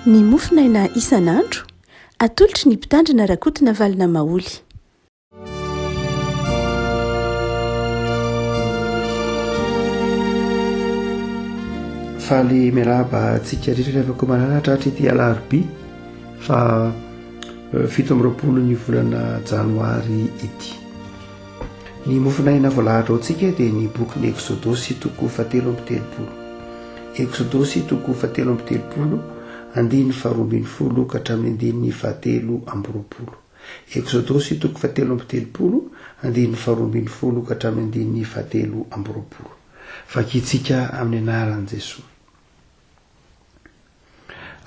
Ny mofonaina isan'andro, atolotry ny Mpitandrina Rakotonavalona Maholy. Faly miarahaba antsika rehetra ry havako malala tratry ity alarobia fa 27 ny volana janoary ity. Ny mofon'aina voalahatra ho antsika dia ny bokin'ny Eksodosy toko fahatelo amby telopolo. Eksodosy toko fahatelo amby telopolo, andininy faharoa ambin'ny folo ka hatramin'ny andininy fahatelo amby roapolo. Eksodosy toko fahatelo amby telopolo, andininy faharoa ambin'ny folo ka hatramin'ny andininy fahatelo amby roapolo. Vakintsika amin'ny anaran'i Jesoa.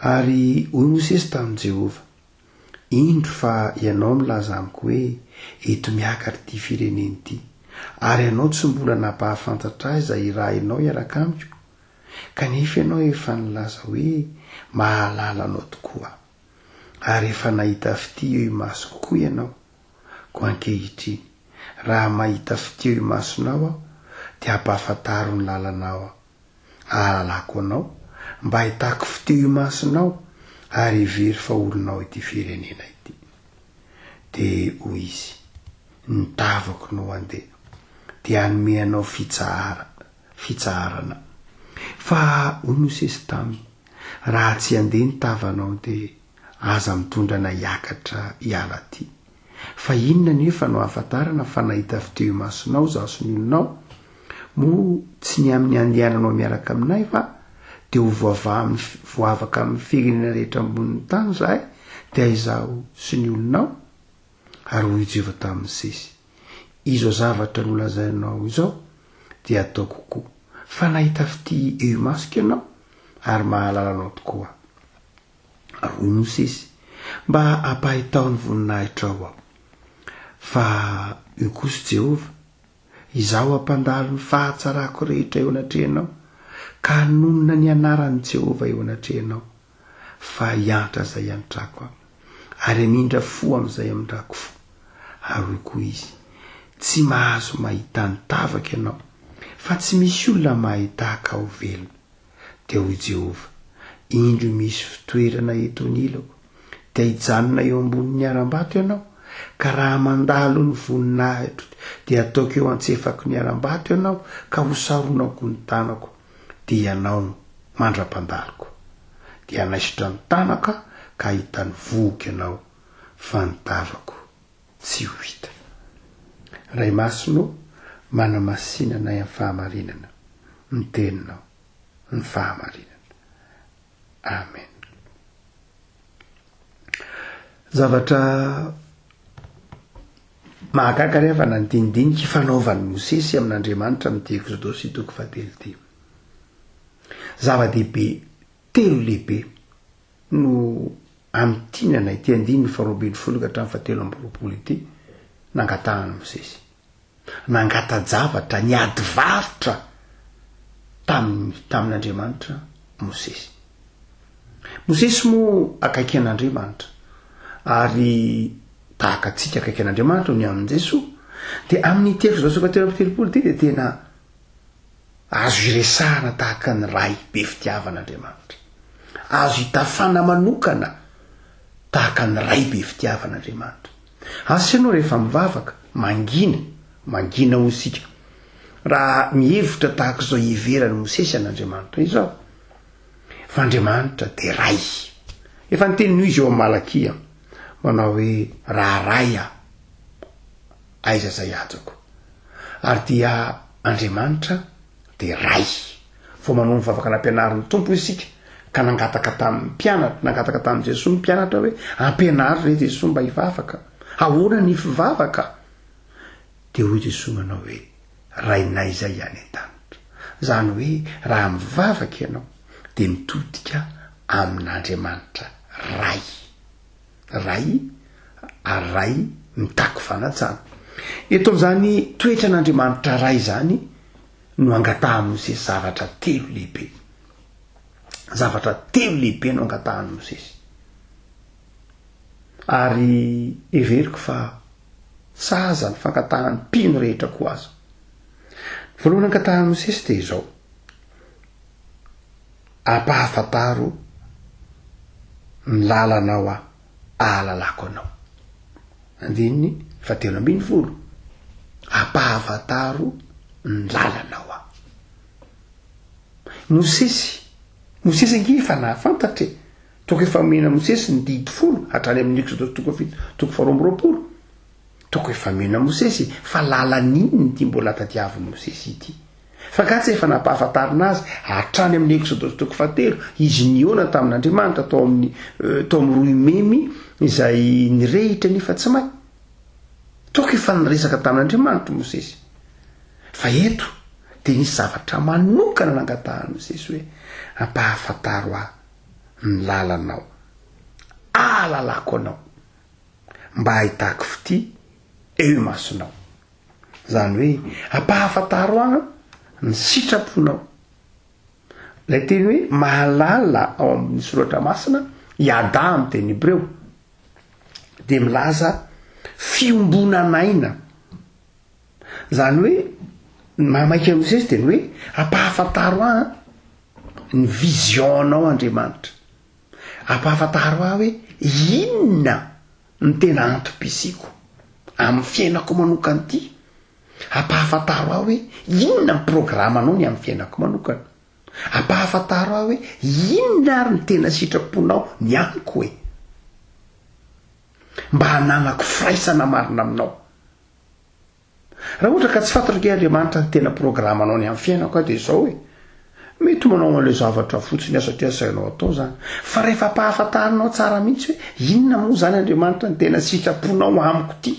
Ary hoy Mosesy tamin'i Jehovah, Indro fa ianao milaza amiko hoe, 'Ento miakatra ity firenena ity', ary ianao tsy mbola nampahafantatra ahy izay hirahinao hiaraka amiko, kanefa ianao efa nilaza hoe, 'Mahalala anao tokoa aho', ary efa nahita fitia eo imasoko koa ianao. Koa ankehitriny, raha mahita fitia eo imasonao aho, dia ampahafantaro ny lalanao aho. Ahalalako anao, mba hahitako fitia eo imasonao, ary hevero fa olonao ity firenena ity. Dia hoy izy, Ny tavako no handeha, dia hanome anao fitsahara, fitsaharana. Fa hoy Mosesy taminy, Raha tsy handeha ny tavanao, dia aza mitondra anay hiakatra hiala aty. Fa inona anefa no ahafantarana fa nahita fitia eo imasonao izaho sy ny olonao? Moa tsy ny amin'ny handehananao miaraka aminay va dia ho voavaha amin'ny voavaka amin'ny firenena rehetra ambonin'ny tany izahay, dia izaho sy ny olonao? Ary hoy Jehovah tamin'i Mosesy, Izao zavatra nolazainao izao dia hataoko koa, fa nahita fitia eo imasoko ianao, ary mahalala anao tokoa aho. Ary hoy Mosesy, Mba ampahitao ny voninahitrao aho. Fa io kosa Jehovah, Izaho hampandalo ny fahatsarako rehetra eo anatrehanao, ka hanonona ny anaran'i Jehovah eo anatrehanao, fa hiantra izay iantrako aho, ary hamindra fo amin'izay amindrako fo. Ary hoy koa izy, Tsy mahazo mahita ny tavako ianao, fa tsy misy olona mahita ka ho velona. Dia hoy Jehovah, Indro misy fitoerana eto anilako, dia hijanona eo ambonin'ny harambato ianao, ka raha mandalo ny voninahitro, dia hataoko eo antsefako ny harambato ianao, ka hosaronako ny tanako, dia ianao mandra-pandaloko. Dia hanaisotra ny tanako aho, ka hahita ny vohoko ianao, fa ny tavako tsy ho hita. Ray Masina ô, manamasina anay amin'ny fahamarinana, ny Teninao, ny fahamarinana. Amen. Zavatra mahagaga ry havana ny dinidinika ifanaovan'i Mosesy amin'Andriamanitra amin'ity Eksodosy toko fahatelo ity. Zava-dehibe telo lehibe no amintinana ity andininy faharoa ambin'ny folo ka hatramin'ny fahatelo amby roapolo ity nangatahan'i Mosesy. Nangata-javatra, niady varotra tamin'ny tamin'Andriamanitra Mosesy. Mosesy moa akaiky an'Andriamanitra ary tahaka antsika akaiky an'Andriamanitra ny amin'i Jesoa. Dia amin'ity Eksodosy fahatelo amby telopolo ity dia tena Azo iresahana tahaka ny Ray be fitiavana Andriamanitra. Azo itafana manokana tahaka ny Ray be fitiavana Andriamanitra. Asa ianao rehefa mivavaka, mangina, mangina hoy isika, raha mihevitra tahaka izao iheveran'i Mosesy an'Andriamanitra izao, fa Andriamanitra dia Ray. Efa niteny noho izy eo amin'ny Malakia, manao hoe, Raha Ray aho, aiza izay hajako. Ary dia Andriamanitra dia Ray. Vao manao ny vavaka nampianarin'ny Tompo isika, ka nangataka tamin'ny mpianatra, nangataka tamin'i Jesoa ny mpianatra hoe, ampianaro re Jesoa mba hivavaka. Ahoana ny fivavaka? Dia hoy Jesoa manao hoe, Rainay izay any an-danitra. Izany hoe raha mivavaka ianao dia mitodika amin'Andriamanitra Ray. Ray ary Ray mitaky fanajana. Eto amin'izany toetran'Andriamanitra Ray izany no angatahan'i Mosesy zavatra telo lehibe. Zavatra telo lehibe no angatahan'i Mosesy. Ary heveriko fa sahaza ny fangatahan'ny mpino rehetra koa aza. Ny voalohany angatahan'i Mosesy dia izao. Ampahafantaro. Ny lalanao aho ahalalako anao. Andininy fahatelo ambin'ny folo, Ampahafantaro ny lalanao aho. Mosesy, Mosesy ange efa nahafantatra e! Toko efa omena Mosesy ny didy folo hatrany amin'ny Eksodosy toko fito toko faharoa amby roapolo. Toko efa omena Mosesy fa lalan'inona ity mbola tadiavin'i Mosesy ity? Fa angaha tsy efa nampahafantarina azy hatrany amin'ny Eksodosy toko fahatelo izy nihaona tamin'Andriamanitra tao amin'ny tao amin'ny roimemy izay nirehitra nefa tsy may? Toko efa niresaka tamin'Andriamanitra Mosesy. Fa eto dia nisy zavatra manokana nangatahan'i Mosesy hoe, Ampahafantaro ahy ny lalanao, ahalalako anao, mba hahitako fitia eo imasonao. Izany hoe, ampahafantaro ahy ny sitraponao. Ilay teny hoe mahalala ao amin'ny soratra masina, yada amin'ny teny hebreo, dia milaza fiombonan'aina. Izany hoe, ny mahamaika an'i Mosesy dia ny hoe, ampahafantaro ahy ny vision-nao Andriamanitra. Ampahafantaro ahy hoe inona ny tena antom-pisiako amin'ny fiainako manokana ity. Ampahafantaro ahy hoe inona ny programanao ny amin'ny fiainako manokana. Ampahafantaro ahy hoe inona ary ny tena sitraponao ny amiko e. Mba hananako firaisana marina aminao. Raha ohatra ka tsy fantatro ange Andriamanitra ny tena programanao ny amin'ny fiainako aho dia izao e, mety manao an'ilay zavatra fotsiny aho satria asainao atao izany, fa rehefa ampahafantarinao tsara mihitsy hoe inona moa izany Andriamanitra ny tena sitraponao amiko ity,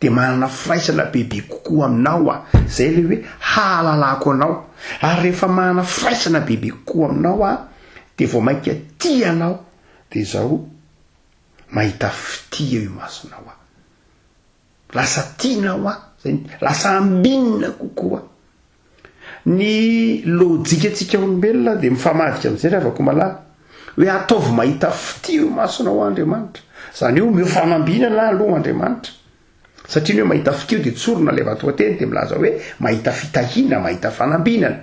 dia manana firaisana bebe kokoa aminao aho, izay ilay hoe hahalalako anao, ary rehefa manana firaisana bebe kokoa aminao aho dia vao mainka tia anao, dia izao mahita fitia eo imasonao aho. Lasa tianao aho, zay ny, lasa ambinina kokoa. Ny lojikantsika olombelona dia mifamadika amin'izay ry havako malala, hoe ataovy mahita fitia eo imasonao aho Andriamanitra. Izany hoe omeo fanambinana aho aloha Andriamanitra. Satria ny hoe mahita fitia dia tsorina ilay vatoateny dia milaza hoe mahita fitahiana, mahita fanambinana.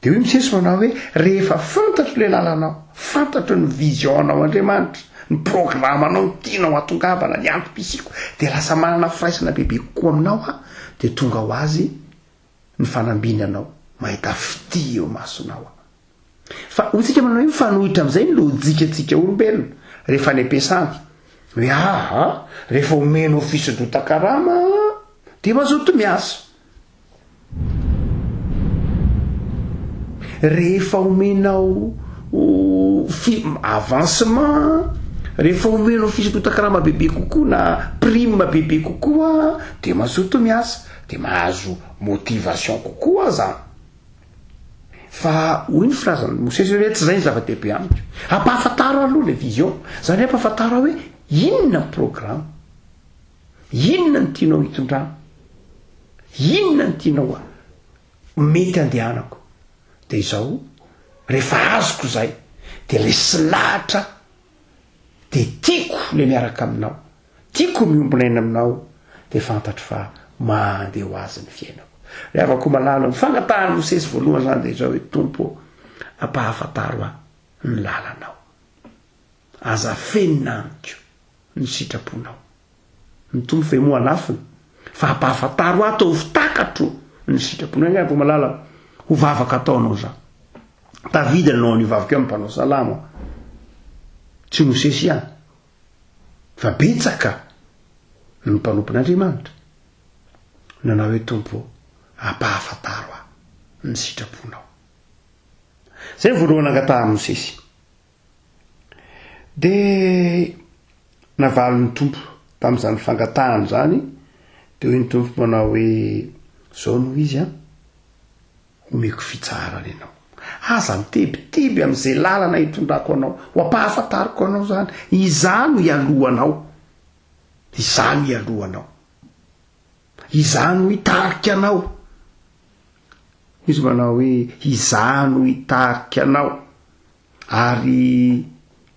Dia hoy Mosesy manao hoe, rehefa fantatro ilay lalanao, fantatro ny vision-nao Andriamanitra, ny programanao, ny tianao hatongavana, ny antom-pisiako, dia lasa manana firaisana bebe kokoa aminao aho, dia tonga ho azy ny fanambinanao, mahita fitia eo imasonao aho. Fa hoy tsika manao hoe mifanohitra amin'izay ny lojikantsika olombelona, rehefa any am-piasana, hoe aa, rehefa omenao fisondrotan-karama dia mazoto miasa. Rehefa omenao fi- avancement, rehefa omenao fisondrotan-karama bebe kokoa na prime bebe kokoa de mazoto miasa, de mahazo motivation kokoa aza. Fa hoy ny filazan'i Mosesy hoe tsy zay ny zava-dehibe amiko. Ampahafantaro aloha le vision, zany hoe ampahafantaro ahy hoe inona ny programme. Inona no tianao hitondrana? Inona no tianao mety handehanako? Dia izao, rehefa azoko izay, dia resy lahatra aho, dia tiako ilay miaraka aminao, tiako miombona aina aminao, dia fantatro fa mandeha ho azy ny fiainako. Ry havako malala, ny fangatahan'i Mosesy voalohany izany dia izao hoe, Tompo ô, ampahafantaro ahy ny lalanao. Aza afenina amiko ny sitraponao. Ny Tompo ve moa hanafina? Fa ampahafantaro ahy ataovy takatro ny sitraponao. Enga ry malala, ho vavaka ataonao izany. Davida nanao an'io vavaka io amin'ny mpanao salamo. Tsy Mosesy ihany, fa betsaka ny mpanompon'Andriamanitra. Nanao hoe, Tompo ô, ampahafantaro ahy ny sitraponao. Izay ny voalohany nangatahan'i Mosesy. Dia navalin'ny Tompo tamin'izany fangatahana izany, dia hoy ny Tompo manao hoe, Izao no izy an, omeko fitsaharana ianao. Aza mitebiteby amin'izay lalana hitondrako anao, ho ampahafantariko anao izany, izaho no hialohanao, izaho no hialohanao, izaho no hitarika anao. Izy manao hoe, izaho no hitarika anao. Ary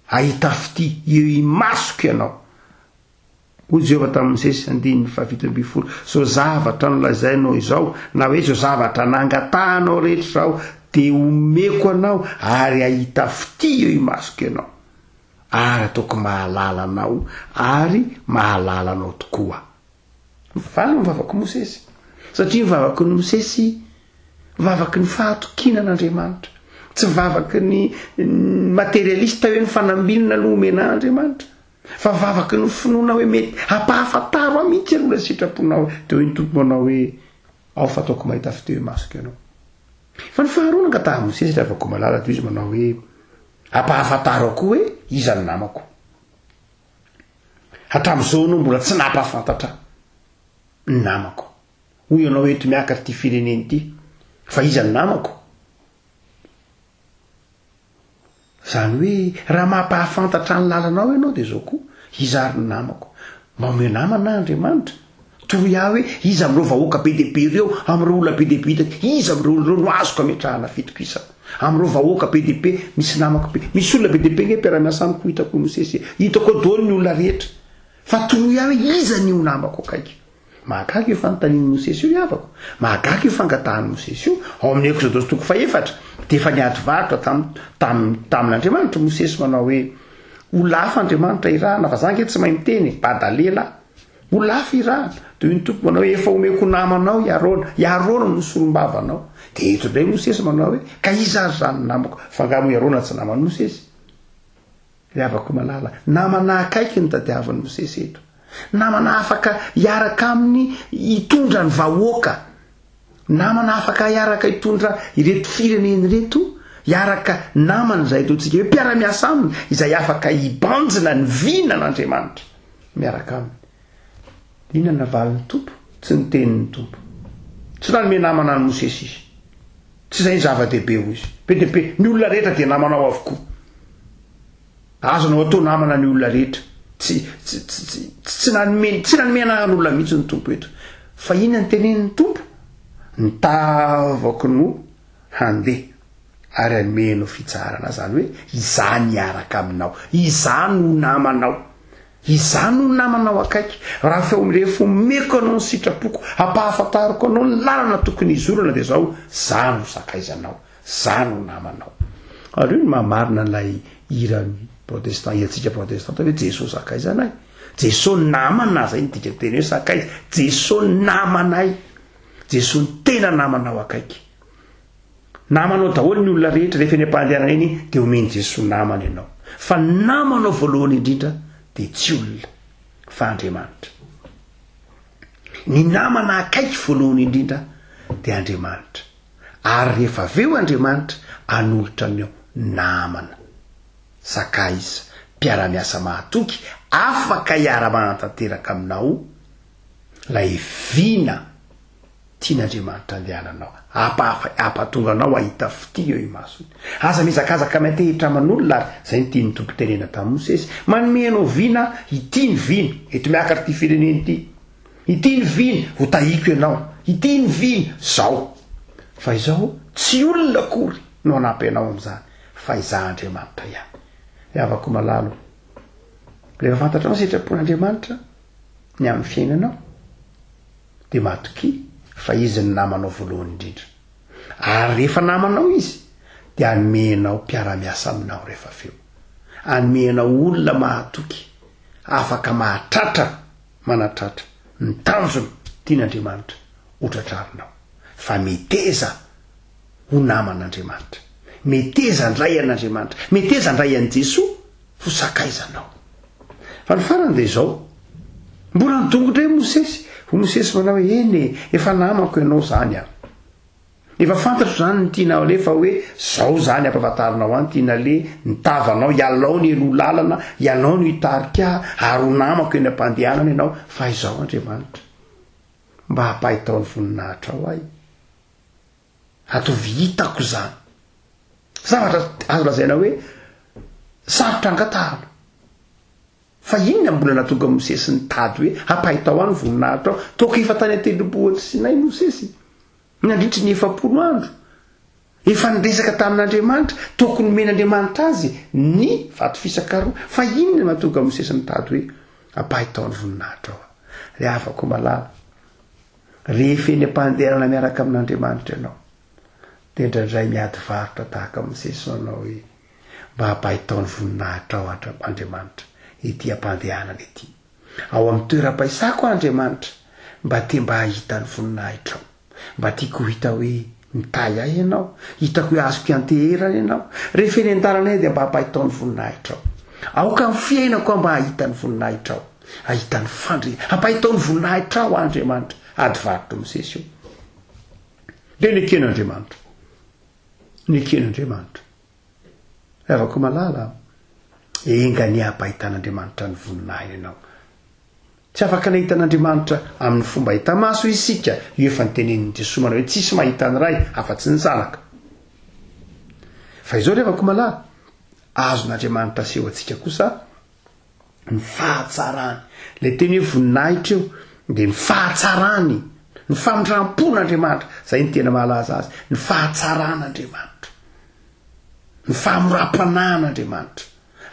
hahita fitia eo imasoko ianao. Hoy Jehovah tamin'i Mosesy, andininy fahafito ambin'ny folo, Izao zavatra nolazainao izao, na hoe izao zavatra nangatahanao rehetra izao, dia homeko anao, ary hahita fitia eo imasoko ianao. Ary ataoko mahalala anao, ary mahalala anao tokoa Aho. Mivaly ny vavak'i Mosesy, satria ny vavaky ny Mosesy vavaky ny fahatokiana an'Andriamanitra, tsy vavaky ny materialista hoe ny fanambinana no omena Andriamanitra, fa vavaky ny finoana hoe mety hampahafantaro ahy mihitsy aloha ilay sitraponao. Dia hoy ny Tompo manao hoe, Ao fa ataoko mahita fitia eo imasoko ianao. Fa ny faharoa nangatahan'i Mosesy ry havako malala dia izy manao hoe, Ampahafantaro ahy koa hoe iza ny namako. Hatramin'izao ianao mbola tsy nampahafantatra ny namako. Hoy ianao eto miakatra ity firenena ity, fa iza ny namako? Izany hoe raha mampahafantatra ny lalanao ianao dia izao koa, iza ary ny namako? Mba omeo namana aho Andriamanitra. Toroy ahy hoe iza amin'ireo vahoaka be dia be ireo, amin'ireo olona be dia be hitako, iza amin'ireo olona ireo no azoko ametrahana fitokisana? Amin'ireo vahoaka be dia be, misy namako be, misy olona be dia be ange mpiara-miasa amiko hitako Mosesy e, hitako ao daholo ny olona rehetra. Fa toroy ahy hoe iza ny ho namako akaiky. Mahagaga io fanontanian'i Mosesy io ry havako. Mahagaga io fangatahan'i Mosesy io. Ao amin'ny Eksodosy toko fahefatra, dia efa niady varotra tam, tam, tamin'Andriamanitra Mosesy manao hoe, Olona hafa Andriamanitra irahana, fa za ange tsy mahay miteny e, bada lela aho. Olona hafa irahana. Dia hoy ny Tompo manao hoe, Efa omeko namanao i Arona. I Arona no solombavanao. Dia eto indray Mosesy manao hoe, Ka iza ary izany namako? Fa angaha moa i Arona tsy naman'i Mosesy? Ry havako malala, namana akaiky no tadiavin'i Mosesy eto. Namana afaka hiaraka aminy hitondra ny vahoaka. Namana afaka hiaraka hitondra ireto firenena ireto, hiaraka namana izay ataontsika hoe mpiara-miasa aminy, izay afaka hibanjina ny vinan'Andriamanitra miaraka aminy. Inona no navalin'ny Tompo? Tsy niteny ny Tompo. Tsy nanome namana an'i Mosesy izy. Tsy izay ny zava-dehibe hoy izy. Be dia be, ny olona rehetra dia namanao avokoa. Azonao atao namana ny olona rehetra. Tsy, tsy, tsy, tsy, tsy nanome, tsy nanome anaran'olona mihitsy ny Tompo eto. Fa inona ny tenenin'ny Tompo? Ny tavako no handeha ary hanome anao fitsaharana, izany hoe izaho niaraka aminao, izaho no namanao. Izaho no namanao akaiky. Raha feo mirefo omeko anao ny sitrapoko, ampahafantariko anao ny lalana tokony hizorana dia izao, izaho no sakaizanao, izaho no namanao. Ary io no maha-marina an'ilay hiran'ny protestant, hirantsika protestanta hoe Jesoa sakaizanay. Jesoa namana, izay no dikan'ny teny hoe sakaiza. Jesoa namanay. Jesoa no tena namanao akaiky. Namanao daholo ny olona rehetra rehefa eny am-pandehanana eny dia omen'i Jesoa namana ianao. Fa ny namanao voalohany indrindra dia tsy olona fa Andriamanitra. Ny namana akaiky voalohany indrindra dia Andriamanitra. Ary rehefa avy eo Andriamanitra hanolotra anao namana, sakaiza, mpiara-miasa mahatoky afaka hiara-manatanteraka aminao ilay vina Tian'Andriamanitra andehananao, hampahatonga anao hahita fitia eo imasony. Aza mihazakazaka miantehitra aman'olona ary izay no tian'ny Tompo tenena tamin'i Mosesy. Manome anao vina aho, ity ny vina, eto miakatra ity firenena ity. Ity ny vina, ho tahiko ianao. Ity ny vina, izao. Fa izao, tsy olona akory no hanampy anao amin'izany, fa Izaho Andriamanitra ihany. Ry havako malala ô, rehefa fantatrao ny sitrapon'Andriamanitra ny amin'ny fiainanao, dia matokia fa izy no namanao voalohany indrindra. Ary rehefa namanao izy, dia hanome anao mpiara-miasa aminao rehefa avy eo. Hanome anao olona mahatoky, afaka mahatratra, manatratra ny tanjona tian'Andriamanitra hotratrarinao. Fa meteza ho naman'Andriamanitra. Meteza handray an'Andriamanitra. Meteza handray an'i Jesoa ho sakaizanao. Fa ny farany dia izao, mbola nidongy indray Mosesy. Hoy Mosesy manao hoe, Eny e, efa namako ianao izany an. Efa fantatro izany ny tianao aleha fa hoe izao izany ampahafantarinao ahy ny tiana aleha, ny tavanao, ialao ny aloha lalana, ianao no hitarika ahy, ary ho namako eny am-pandehanana ianao, fa izao Andriamanitra, mba hampahitao ny voninahitrao ahy. Ataovy hitako izany. Zavatra azo lazaina hoe sarotra angatahana. Fa inona mbola nahatonga Mosesy nitady hoe hampahitao ahy ny voninahitrao? Toaka efa tany an-tendrombohitr'i Sinay Mosesy, nandritry ny 40 andro. Efa niresaka tamin'Andriamanitra, toaka nomen'Andriamanitra azy ny vato fisaka roa. Fa inona nahatonga Mosesy nitady hoe hampahitao ny voninahitrao aho? Ry havako malala, Rehefa eny am-pandehanana miaraka amin'Andriamanitra ianao, dia indraindray miady varotra tahaka Mosesy manao hoe, Mba ampahitao ny voninahitrao Andriamanitra ety am-pandehanana ety. Ao amin'ny toeram-paisako aho Andriamanitra, mba te mba hahita ny voninahitrao. Mba tiako ho hita hoe mitahy ahy Ianao, hitako hoe azoko ianteherana Ianao. Rehefa eny an-dalana eny dia mba ampahitao ny voninahitrao. Aoka ny fiainako aho mba hahita ny voninahitrao, hahita ny fandre, ampahitao ny voninahitrao aho Andriamanitra. Ady varotra Mosesy io. Dia neken'Andriamanitra. Neken'Andriamanitra. Ry havako malala a, enga anie hampahitan'Andriamanitra ny voninahiny anao. Tsy afaka nahita an'Andriamanitra amin'ny fomba hita maso isika, io efa notenenin'i Jesoa manao hoe tsisy mahita ny Ray afa-tsy ny Zanaka. Fa izao ry havako malala, azon'Andriamanitra aseho antsika kosa ny fahatsarany. Ilay teny hoe voninahitra io dia ny fahatsarany, ny famindram-pon'Andriamanitra, izay no tena mahalaza azy, ny fahatsaran'Andriamanitra, ny fahamoram-panahin'Andriamanitra.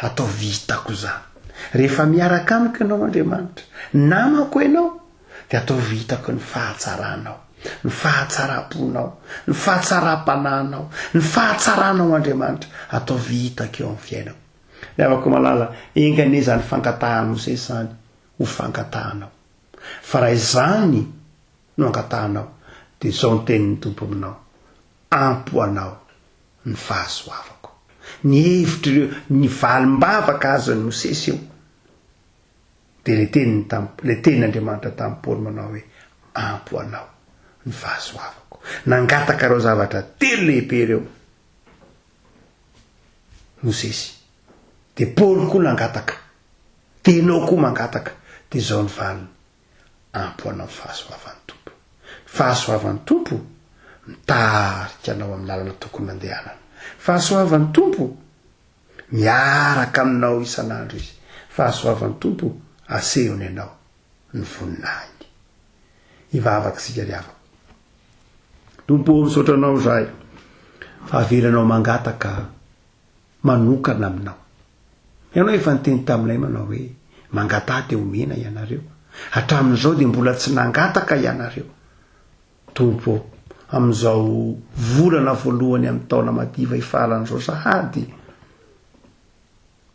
Ataovy hitako izany. Rehefa miaraka amiko ianao Andriamanitra, namako ianao, dia ataovy hitako ny fahatsaranao, ny fahatsaram-ponao, ny fahatsaram-panahinao, ny fahatsaranao Andriamanitra, ataovy hitako eo amin'ny fiainako. Ry havako malala, enga anie izany fangatahan'i Mosesy izany ho fangatahanao. Fa raha izany no angatahanao, dia izao ny tenin'ny Tompo aminao, Ampy ho anao ny fahasoavako. Ny hevitr'ireo, ny valim-bavaka azon'i Mosesy io, dia ilay teniny tam, ilay tenin'Andriamanitra tamin'i Paoly manao hoe, Ampy ho anao ny fahasoavako. Nangataka ireo zavatra telo lehibe ireo. Mosesy. Dia Paoly koa nangataka. Dia ianao koa mangataka. Dia izao ny valiny, Ampy ho anao ny fahasoavan'ny Tompo. Ny fahasoavan'ny Tompo mitarika anao amin'ny lalana tokony handehanana. Fahasoavan'ny Tompo miaraka aminao isan'andro Izy. Fahasoavan'ny Tompo asehony anao ny voninahiny. Hivavaka isika ry havako. Tompo ô misaotra anao izahay fa avelanao mangataka manokana aminao. Ianao efa niteny taminay manao hoe mangataha dia omena ianareo. Hatramin'izao dia mbola tsy nangataka ianareo. Tompo ô, amin'izao volana voalohany amin'ny taona madiva hifaran'izao sahady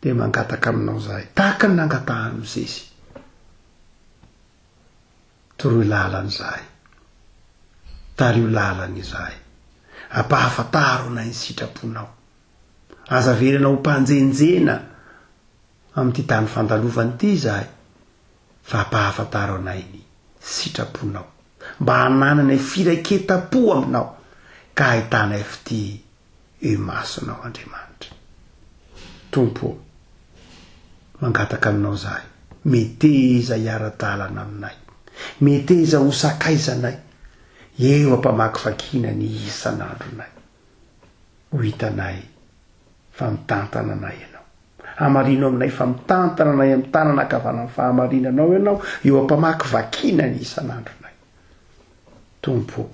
dia mangataka aminao izahay tahaka ny nangatahan'i Mosesy. Toroy lalana izahay. Tariho lalana izahay. Ampahafantaro anay ny sitraponao. Aza avelana ho mpanjenjena amin'ity tany fandalovana ity izahay, fa ampahafantaro anay ny sitraponao, mba hanananay firaiketam-po aminao, ka hahitanay fitia eo imasonao Andriamanitra. Tompo ô, mangataka aminao izahay, meteza hiara-dalana aminay, meteza ho sakaizanay eo am-pamakivakiana ny isan'andronay. Ho hitanay fa mitantana anay Ianao. Hamarino aminay fa mitantana anay amin'ny tanana ankavanan'ny fahamarinanao Ianao eo am-pamakivakiana ny isan'andronay. Tompo ô,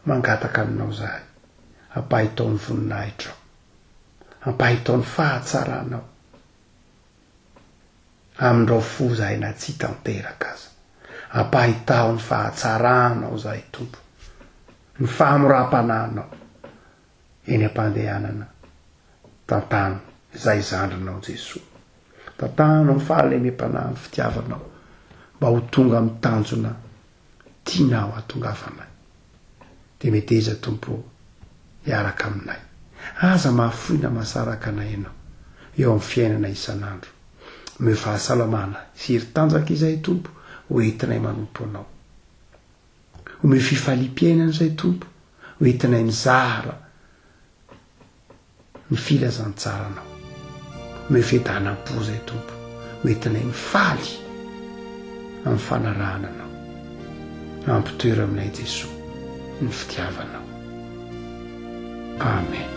Mangataka aminao izahay, ampahitao ny voninahitrao, ampahitao ny fahatsaranao. Amindrao fo izahay na tsy tanteraka aza. Ampahitao ny fahatsaranao izahay Tompo, ny fahamoram-panahinao eny am-pandehanana. Tantano izahay zandrinao Jesoa. Tantano ny fahalemem-panahy ny fitiavanao mba ho tonga amin'ny tanjona tianao hatongavanay. Dia meteza Tompo ô, hiaraka aminay. Aza mahafoy na mahasaraka anay Ianao eo amin'ny fiainana isan'andro. Omeo fahasalamana sy hery tanjaka izahay Tompo ho entinay manompo Anao. Omeo fifaliam-piainana izahay Tompo ho entinay mizara ny filazantsaranao. Omeo fiadanam-po izay Tompo, ho entinay mifaly amin'ny fanarahana Anao. Ampitoero aminay Jesoa ny fitiavanao. Amen.